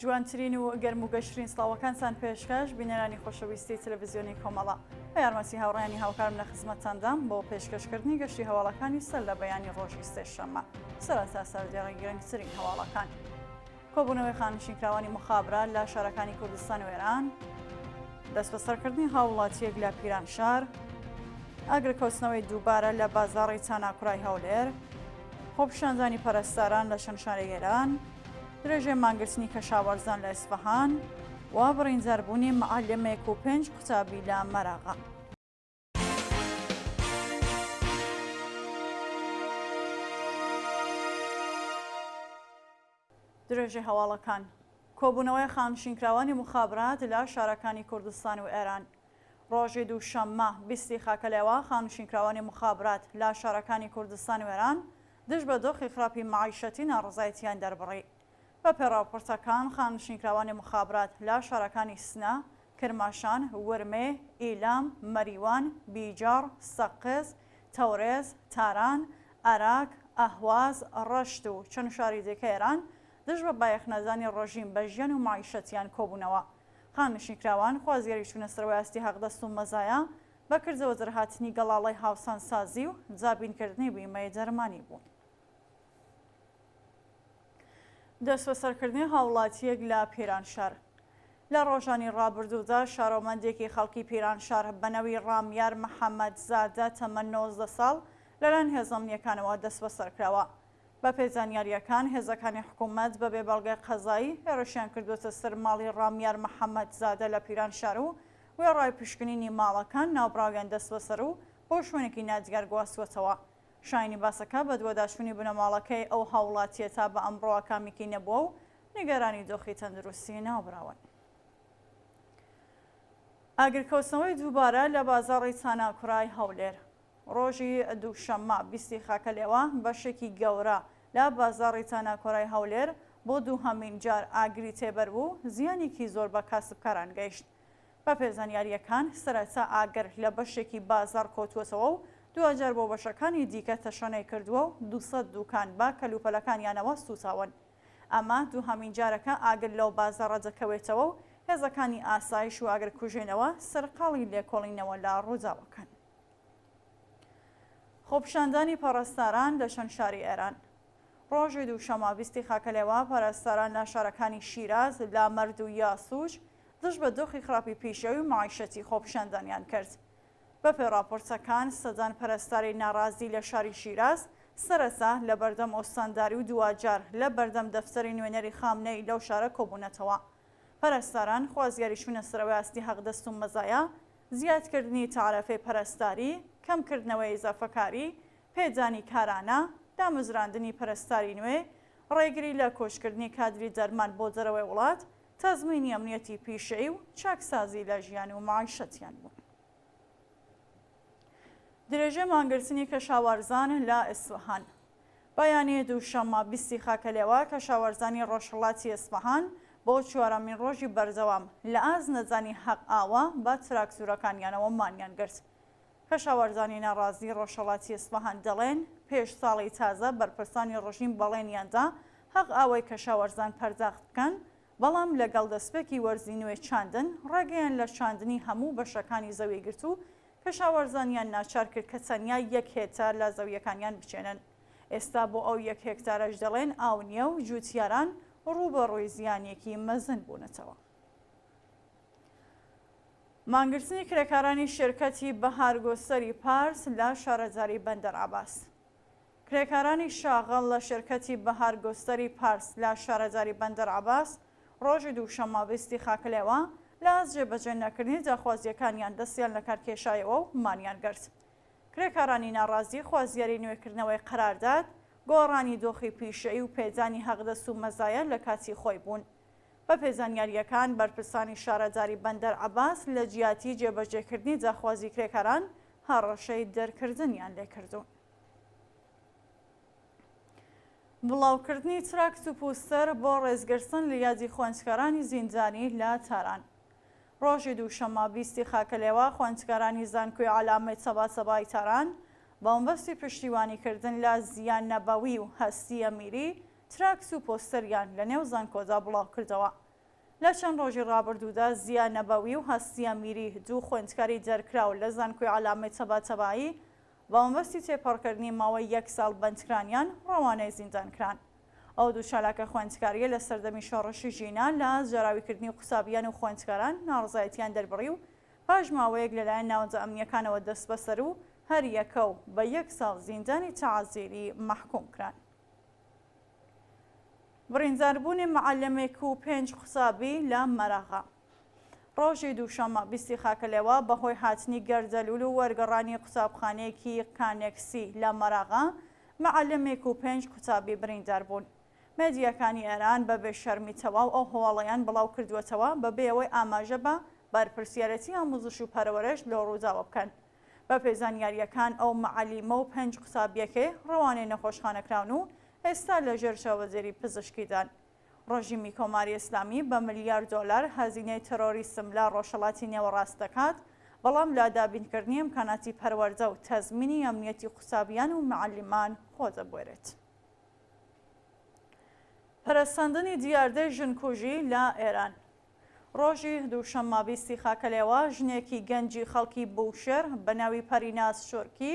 جوانترین و گەرم و گەشترین سڵاوەکانتان پێشکەش بینەرانی خۆشەویستی تەلەڤزیۆنی کۆمەڵە. بە یارمەتی هاوڕێیانی هاوکارم لە خزمەتتاندام بۆ پێشکەشکردنی گەشتی هەواڵەکانی سەر لە بەیانی ڕۆژی سێشەممە. سەرەتا سەردێڕی گرنگترین هەواڵەکان. کۆبوونەوەی خانەنشینکراوانی موخابرات لە شارەکانی کوردستان و ئێران، دەستبەسەرکردنی هاووڵاتییەک لە پیرانشار، ئاگرکەوتنەوەی دووبارە لە بازاڕی چاناکورای هەولێر، خۆپیشاندانی پەرستاران لە چەند شارێک ئێران، درێژەی مانگرتنی کەشاوەرزان لە ئیسفەهان و برینداربوونی معەلمێک و پێنج قوتابی لە مەراغە. درێژەی هەواڵەکان. کۆبوونەوەی خانشینکراوانی موخابرات لە شارەکانی کوردستان و ئێران. ڕۆژی دووشەممە 20 ی خاکەلێوە خانشینکراوانی موخابرات لە شارەکانی کوردستان و ئێران دژ بە دۆخی خراپی مەعیشەتی ناڕەزایەتییان دەربڕی. بەپێی ڕاپۆرتەکان خانشینکراوانی موخابرات لە شارەکانی سنە، کرماشان، ورمێ، ئیلام، مەریوان، بیجاڕ، سەقز، تەورێز، تاران، ئەراک، ئەهواز، ڕەشت و چەند شاری دیکەی ئێران دژ بە بایەخنەدانی ڕژیم بە ژیان و مەعیشەتیان کۆبوونەوە. خانەنشینکراوان خوازیاری چوونەسەرەوەی ئاستی حەقدەست و مەزایا، بە کردەوە دەرهاتنی گەڵاڵەی هاوسانسازی و دابینکردنی بیمەی دەرمانی بوون. دەستبەسەرکردنی هاوڵاتییەک لە پیرانشار. لە ڕۆژانی ڕابردوودا شارۆمەندێکی خەڵکی پیرانشار بە ناوی ڕامیار محەمەد زادە تەمەن 19 ساڵ لەلایەن هێزە ئەمنییەکانەوە دەستبەسەرکراوە. بەپێی زانیارییەکان هێزەکانی حکوومەت بەبێ بەڵگەی قەزایی هێرشیان کردووەتە سەر ماڵی ڕامیار محەمەد زادە لە پیرانشار و وێڕای پشکنینی ماڵەکان ناوبراویان دەستبەسەر و بۆ شوێنێکی نادیار گواستووەتەوە. شایانی باسە کە بەدواداچوونی بنەماڵەکەی ئەو هاووڵاتییە تا بە ئەمڕۆ ئاکامێکی نەبووە و نیگەرانی دۆخی تەندروستی ناوبراون. ئاگرکەوتنەوەی دووبارە لە بازاڕی چاناکورای هەولێر. ڕۆژی دووشەممە 20 ی خاکەلێوە بەشێکی گەورە لە بازاڕی چاناکۆرای هەولێر بۆ دووهەمین جار ئاگری تێبەربوو زیانێکی زۆر بە کاسبکاران گەیشت. بەپێ زانیارییەکان، سەرەتا ئاگر لە بەشێکی بازاڕ کەوتووەتەوە و دواجار بۆ بەشەکانی دیکە تەشەنەی کردووە و 200 دوکان بە کەلوپەلەکانیانەوە سووتاون. ئەمە دووهەمین جارە کە ئاگر لەو بازاڕە دەکەوێتەوە و هێزەکانی ئاسایش و ئاگرکوژێنەوە سەرقاڵی لێکۆڵینەوە لە ڕووداوەکەن. خۆپیشاندانی پەڕەستاران لە چەند شاری ئێران. ڕۆژی دووشەممە 20 ی خاکەلێوە پەرستاران لە شارەکانی شیراز، لامەرد و یاسوج دژ بە دۆخی خراپی پیشەوی و مەعیشەتی خۆپیشاندانیان کرد. بەپێی ڕاپۆرتەکان سەدان پەرستاری ناڕازی لە شاری شیراز سەرەتا لە بەردەم ئۆستانداری و دواجار لە بەردەم دەفتەری نوێنەری خامنەیی لەو شارە کۆبوونەتەوە. پەرستاران خوازیاری چوونە سەرەوەی ئاستی حەقدەست و مەزایا، زیادکردنی تەعرەفەی پەرستاری، کەمکردنەوەی ئیزافەکاری، پێدانی کارانە، دامەزراندنی پەرستاری نوێ، ڕێگری لە کۆچکردنی کادری دەرمان بۆ دەرەوەی وڵات، تەزمینی ئەمنیەتی پیشەیی و چاکسازی لە ژیان و مەعیشەتیان بوون. درێژەی مانگرتنی کەشاوەرزان لە ئیسفەهان. بەیانی دووشەممە 20 ی خاکەلێوە کەشاوەرزانی ڕۆژهەڵاتی ئیسفەهان بۆ چوارەمین ڕۆژی بەردەوام لە ئاست نەدانی حەق ئاوە بە تراکتورەکانیانەوە مانیان گرت. کەشاوەرزانی ناڕازی ڕۆژهەڵاتی ئیسفەهان دەڵێن، پێش ساڵی تازە بەرپرسانی ڕژیم بەڵێنیان دا حەق ئاوەی کەشاوەرزان پەرداخت بکەن، بەڵام لەگەڵ دەسپێکی وەرزی نوێی چاندن ڕێگەیان لە چاندنی هەموو بەشەکانی زەوی گرت و کەشاوەرزانیان ناچار کرد کە تەنیا یەک هێکتار لە زەوییەکانیان بچێنن. ئێستا بۆ ئەو یەک هێکتارەش دەڵێن ئاو نییە و جووتیاران ڕووبەڕووی زیانێکی مەزن بوونەتەوە. مانگرتنی کرێکارانی شێرکەتی بەهارگۆستەری پارس لە شارەداری بەندەر عەباس. کرێکارانی شاغڵ لە شێرکەتی بەهارگۆستەری پارس لە شارەداری بەندەر عەباس ڕۆژی دووشەممە 20 ی خاکەلێوە لە ئاست جێبەجێ نەکردنی داخوازییەکانیان دەستیان لەکار کێشایەوە و مانیان گرت. کرێکارانی ناڕازی خوازیاری نوێکردنەوەی قەرارداد، گۆڕانی دۆخی پیشەیی و پێدانی حەقدەست و مەزایا لە کاتی خۆی بوون. بەپێی زانیارییەکان، بەرپرسانی شارەداری بەندەر عەباس لە جیاتی جێبەجێکردنی داخوازی کرێکاران، هەڕەشەی دەرکردنیان لێکردوون. بڵاوکردنی تراکت و پوستەر بۆ ڕێزگرتن لە یادی خوێندکارانی زیندانی لە تاران. ڕۆژی دووشەممە 20 ی خاکەلێوە خوێندکارانی زانکۆی عەلامەی تەباتەبای تاران بە مەبەستی پشتیوانیکردن لە زیا نەبەوی و هەستی ئەمیری تراکت و پۆستەریان لە نێو زانکۆدا بڵاوکردەوە. لە چەند ڕۆژی ڕابردوودا زیا نەبەوی و هەستیە میری دوو خوێندکاری دەرکراو لە زانکۆی عەلامەی تەباتەبایی بە مەبەستی تێپەڕکردنی ماوەی یەک ساڵ بەندکرانیان ڕەوانەی زیندان کران. ئەو دوو چالاکە خوێندکارییە لە سەردەمی شۆڕشی ژینا لە ژەراویکردنی قوتابیان و خوێندکاران ناڕەزایەتییان دەربڕی و پاش ماوەیەک لەلایەن ناوەندە ئەمنییەکانەوە دەستبەسەر و هەر یەکە و بە یەک ساڵ زیندانی تەعزیری مەحکووم کران. برینداربوونی مەعەلمێک و پێنج قوتابی لە مەراغە. ڕۆژی دووشەممە بیستی خاکەلێوە بەهۆی هاتنی گەردەلوول و وەرگەڕانی قوتابخانەیەکی کانێکسی لە مەراغە، مەعەلمێک و پێنج قوتابی بریندار بوون. مێدیاکانی ئێران بە بێ شەرمی تەواو ئەو هەواڵەیان بڵاو کردووەتەوە بەبێ ئەوەی ئاماژە بە بەرپرسیارێتی ئاموزش و پەرەوەرش لەو ڕووداوە بکەن. بەپێی زانیارییەکان ئەو مەعەلیمە و پێنج قوتابییەکەی ڕەوانەی نەخۆشخانە کراون و ئێستا لەژێر چاوەدێری پزیشکیدان. ڕژیمی کۆماری ئیسلامی بە ملیار دۆلار هەزینەی ترۆریسم لە ڕۆژهەڵاتی نێوەڕاست دەکات، بەڵام لە دابینکردنی ئیمکاناتی پەروەردە و تەزمینی ئەمنیەتی قوتابیان و مەعەلیمان خۆ دەبوێرێت. پەرەسەندنی دیاردەی ژنکوژی لە ئێران. ڕۆژی دووشەممە بیستی خاکەلێوە ژنێکی گەنجی خەڵکی بوشێر بە ناوی پەریناز شورکی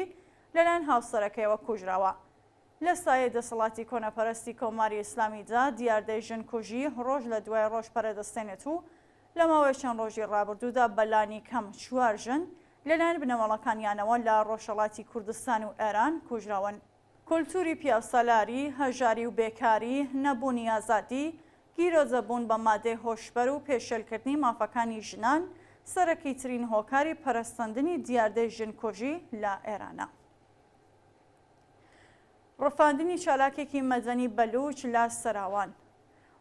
لەلایەن هاوسەرەکەیەوە کوژراوە. لە سایەی دەسەڵاتی کۆنەپەرستی کۆماری ئیسلامیدا دیاردەی ژنکوژی ڕۆژ لە دوای ڕۆژ پەرەدەستێنێت و لە ماوەی چەند ڕۆژی ڕابردوودا بە لانی کەم چوار ژن لەلایەن بنەماڵەکانیانەوە لە ڕۆژهەڵاتی کوردستان و ئێران کوژراون. کولتوری پیاوسالاری، هەژاری و بێکاری، نەبوونی ئازادی، گیرۆدەبوون بە مادەی هۆشبەر و پێشێلکردنی مافەکانی ژنان سەرەکیترین هۆکاری پەرەسەندنی دیاردەی ژنکوژی لە ئێرانە. ڕفاندنی چالاکێکی مەدەنی بەلووچ لە سەراوان.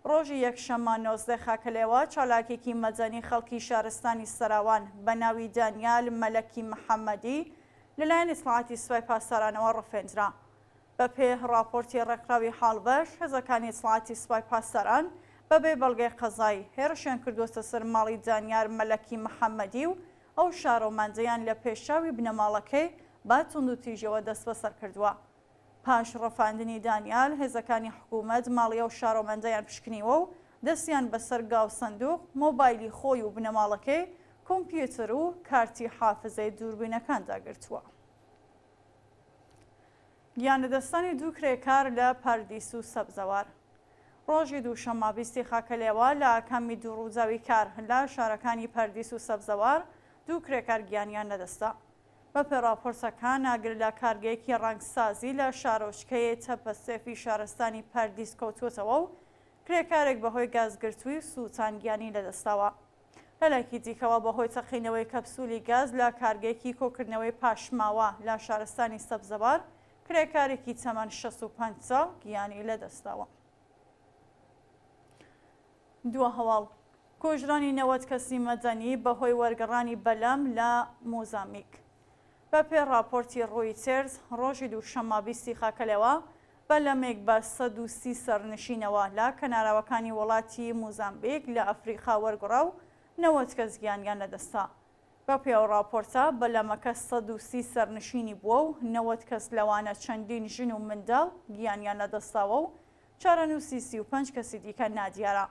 ڕۆژی یەکشەممە 19 خاکەلێوە چالاکێکی مەدەنی خەڵکی شارستانی سەراوان بە ناوی دانیال مەلەکی محەممەدی لەلایەن ئیتڵاعاتی سوپای پاسدارانەوە ڕفێندرا. بەپێ ڕاپۆرتی ڕێکخراوی حاڵبەش، هێزەکانی ئیتڵاعاتی سوپای پاسداران بەبێ بەڵگەی قەزایی هێرشیان کردووەتە سەر ماڵی دانیار مەلەکی محەممەدی و ئەو شارۆمەندەیان لە پێش چاوی بنەماڵەکەی بە توندوتیژیەوە دەستبەسەر کردووە. پاش ڕفاندنی دانیال، هێزەکانی حکوومەت ماڵی ئەو شارۆمەندەیان پشکنیوە و دەستیان بەسەر گاو سندوق، مۆبایلی خۆی و بنەماڵەکەی، کۆمپیوتەر و کارتی حافزەی دووربینەکاندا گرتووە. گیانلەدەستدانی دوو کرێکار لە پەردیس و سەبزەوار. ڕۆژی دووشەممە بیستی خاکەلێوە لە ئاکامی دوو ڕووداوی کار لە شارەکانی پەردیس و سەبزەوار دوو کرێکار گیانیان لەدەستدا. بەپێ ڕاپۆرتەکان ئاگر لە کارگەیەکی ڕەنگسازی لە شارۆچکەی تەپەسێفی شارستانی پەردیس کەوتووەتەوە و کرێکارێک بەهۆی گازگرتووی و سووتان گیانی لەدەستداوە. لەلایەکی دیکەوە بەهۆی تەقینەوەی کەپسولی گاز لە کارگەیەکی کۆکردنەوەی پاشماوە لە شارستانی سەبزەوار کرێکارێکی تەمەن 65 ساڵ گیانی لەدەستداوە. دوا هەواڵ، کوژرانی 90 کەسی مەدەنی بەهۆی وەرگەڕانی بەلەم لە مۆزامبیک. بەپێی ڕاپۆرتی ڕۆیتێرز، ڕۆژی دووشەممە بیستی خاکەلێوە، بەلەمێک بە 130 سەرنشینەوە لە کەناراوەکانی وڵاتی موزامبیک لە ئەفریقا وەرگڕا و 90 کەس گیانیان لەدەستدا. بەپێی ئەو ڕاپۆرتە، بەلەمەکە 130 سەرنشینی بووە و 90 کەس لەوانە چەندین ژن و منداڵ گیانیان لەدەستداوە و چارەنووسی 35 کەسی دیکە نادیارە.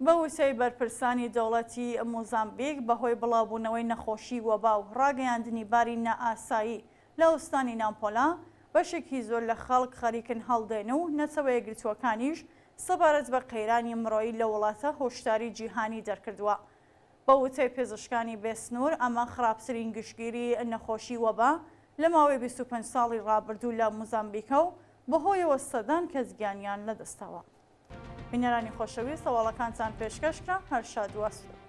بە وتەی بەرپرسانی دەوڵەتی موزامبیک، بەهۆی بڵاوبوونەوەی نەخۆشی وەبا و ڕاگەیاندنی باری نائاسایی لە ئوستانی نامپۆلا، بەشێکی زۆر لە خەڵک خەریکن هەڵدێن و نەتەوەیەکگرتووەکانیش سەبارەت بە قەیرانی مرۆیی لەو وڵاتە هۆشداری جیهانی دەرکردووە. بە وتەی پزیشکانی بێ سنوور، ئەمە خراپترین گشتگیری نەخۆشی وەبا لە ماوەی 25 ساڵی ڕابردوو لە موزامبیکە و بەهۆیەوە سەدان کەس گیانیان لەدەستداوە. بینەرانی خۆشەویست هەواڵەکانتان پێشکەش کرا هەر شاد و ئاسوودە بن.